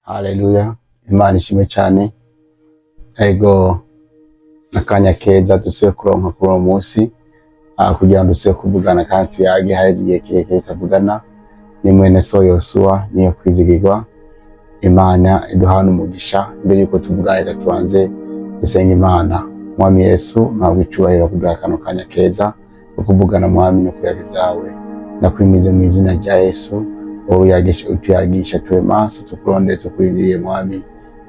Haleluya, Imana ishimwe cyane. Ego, akanya keza dusubiye kuronka kuri uwo munsi kugira ngo dusubire kuvugana kandi tuyage. Haheze igihe kirekire tutavugana. Ni mwene so Yosuwa niyo kwizigirwa. Imana iduhana umugisha. Mbere yuko tuvugana, reka tubanze dusenga Imana. Mwami Yesu, mpabwa icubahiro kuduha kano kanya keza ko kuvugana, Mwami, no kuyaga ibyawe. Ndakwinginze mu izina rya Yesu, uruyagisha utuyagisha, tube maso, tukurondere, tukurindiriye, Mwami.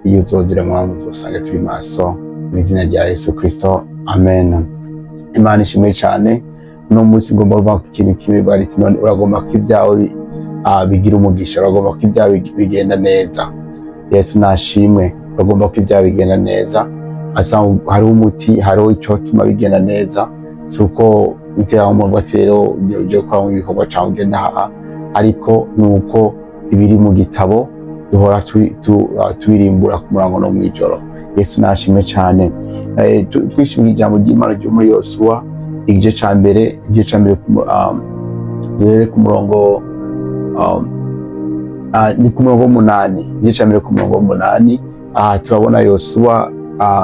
Iyo uzozira, Mwami, uzosanga turi maso, mu izina rya Yesu Kristo, amen. Imana ishimwe cyane. Uno munsi ngomba kuvuga ku kintu kimwe bari ati: none uragomba ko ibyawe bigira umugisha? Uragomba ko ibyawe bigenda neza? Yesu nashimwe. Uragomba ko ibyawe bigenda neza? Asa hariho umuti, hariho icotuma bigenda neza. Si uko utera umuntu ati: rero uje gukora mu bikorwa cyangwa ugenda aha, ariko ni uko ibiri mu gitabo duhora tubirimbura ku murango no mw'ijoro. Yesu nashimwe cyane. Twishimiye ijambo ry'Imana ryo muri Yosuwa, igice ca mbere, igice ca mbere, duhere ku murongo, ni ku murongo w'umunani, igice ca mbere ku murongo w'umunani. Aha turabona Yosuwa,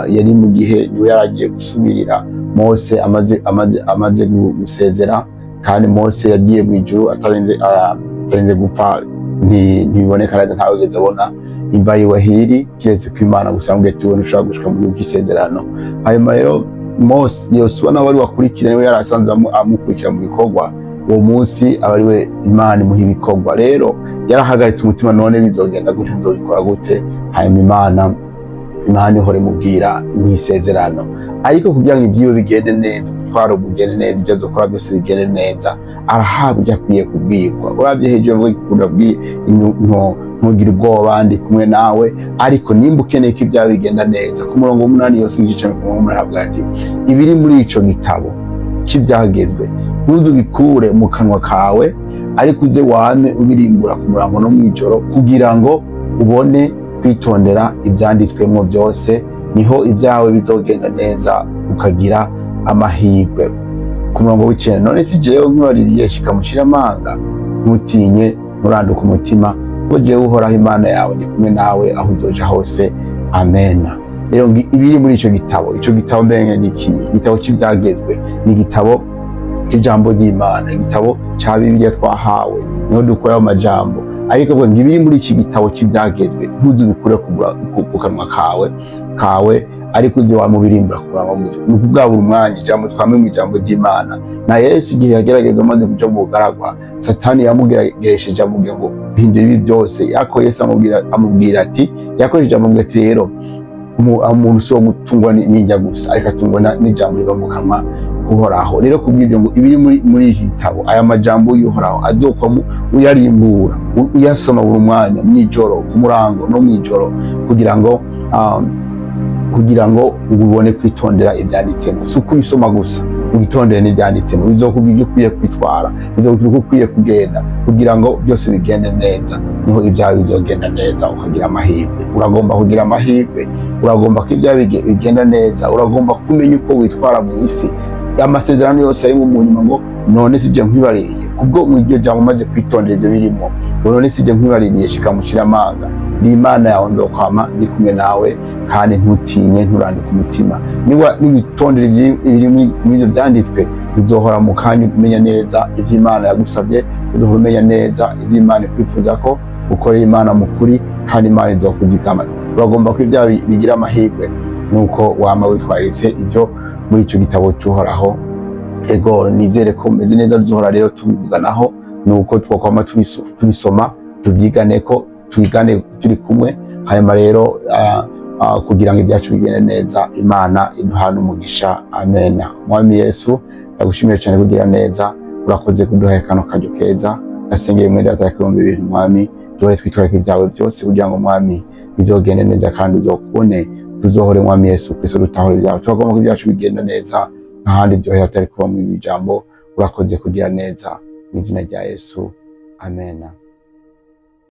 yari mu gihe niwe yari agiye gusubirira Mose amaze gusezera, kandi Mose yagiye mu ijuru atarenze gupfa. Ntibiboneka neza, ntawigeze abona imva yiwe hiri, kiretse ko Imana gusa yamubwiye ati: "Wowe ntushobora gushika mu gihugu cy'isezerano." Hanyuma rero Mose, Yosuwa nawe wari wakurikira, niwe yari asanzwe amukurikira mu bikorwa. Uwo munsi aba ari we Imana imuha ibikorwa. Rero yarahagaritse umutima: none bizogenda gute? Nzobikora gute? Hanyuma Imana ihora imubwira mu isezerano. Ariko kugira ngo ibyiwe bigende neza, ubutwaro bugende neza, ibyo azokora byose bigende neza, arahabwa ibyo akwiye kubwirwa. Uravye hejuru avuga: "Ntugire ubwoba, ndi kumwe nawe." Ariko nimba ukeneye ko ibyawe bigenda neza, ku murongo w'umunani, yose igice ku murongo w'umunani, avuga ati: "Ibiri muri ico gitabo c'ivyagezwe ntuzubikure mu kanwa kawe, ariko uze wame ubirimbura ku murango no mw'ijoro, kugira ngo ubone kwitondera ivyanditswemwo byose, niho ibyawe bizogenda neza, ukagira amahirwe." Ku murongo w'icenda: "None si jewe nkibaririye? Shika mushire amanga, ntutinye, nturanduke umutima, kuko jewe Uhoraho Imana yawe ndi kumwe nawe aho uzoja hose." Amen. Rero ibiri muri ico gitabo, ico gitabo mbere ni iki? Igitabo c'ivyagezwe ni igitabo c'ijambo ry'Imana, igitabo ca Bibiliya twahawe, niho dukura ayo majambo. Ariko ngo ibiri muri iki gitabo c'ivyagezwe ntuzubikure ku kanwa kawe, ariko uze wamubirimbura ku murango. Ni ukuvuga buri mwanya ijambo, twame mu ijambo ry'Imana. Na Yesu igihe yagerageza amaze kuja mu bugaragwa, Satani yamugerageresheje amubwira ngo: "Hindura ibi byose." Ariko Yesu amubwira ati, yakoresheje, amubwira ati: "Rero umuntu si uwo gutungwa n'indya gusa, ariko atungwa n'ijambo riva mu kanwa k'Uhoraho." Rero kubw'ibyo, ngo ibiri muri iki gitabo, aya majambo y'Uhoraho, azokwamo uyarimbura, uyasoma buri mwanya, mw'ijoro, ku murango no mw'ijoro, kugira ngo ubone kwitondera ibyanditsemo. Si ukubisoma gusa, witondere n'ibyanditsemo. Bizokubwira ibyo ukwiye kwitwara, bizokubwira uko ukwiye kugenda kugira ngo byose bigende neza. Niho ibyawe bizogenda neza, ukagira amahirwe. Uragomba kugira amahirwe? Uragomba ko ibyawe bigenda neza? Uragomba kumenya uko witwara mu isi? Amasezerano yose arimo mu nyuma ngo: "None sije nkwibaririye?" Kubwo mu iryo jambo umaze kwitondera ibyo birimo, ngo: "None sije nkwibaririye? Shika mushira amanga, ni Imana yawe, nzokwama ndi kumwe nawe, kandi ntutinye, nturandike umutima." Niba niwitondera ibiri muri ibyo byanditswe, uzohora mu kanya umenya neza ivyo Imana yagusabye, uzohora umenya neza ivyo Imana ikwifuza ko ukorera Imana mu kuri, kandi Imana izokuzigama. Uragomba ko ibyawe bigira amahirwe? Nuko wama witwararitse ibyo muri icyo gitabo cy'Uhoraho. Ego, nizere ko meze neza. Duhora rero tubivuganaho, nuko twokwama tubisoma, tubyigane, ko twigane turi kumwe. Hanyuma rero kugira ngo ibyacu bigende neza, Imana iduhane umugisha. Amen. Mwami Yesu, ndagushimiye cyane kugira neza. Urakoze kuduha kano karyo keza. Ndasengeye mwene data yakibumba ibintu, Mwami, duhore twitwararika ibyawe byose, kugira ngo, Mwami, bizogende neza kandi uzokubone. Tuzohore, Mwami Yesu Kristo, dutahura ibyawe. Turagomba ko ibyacu bigenda neza, ntahandi byohera atari kuba mu ijambo. Urakoze kugira neza, mu izina rya Yesu, amen.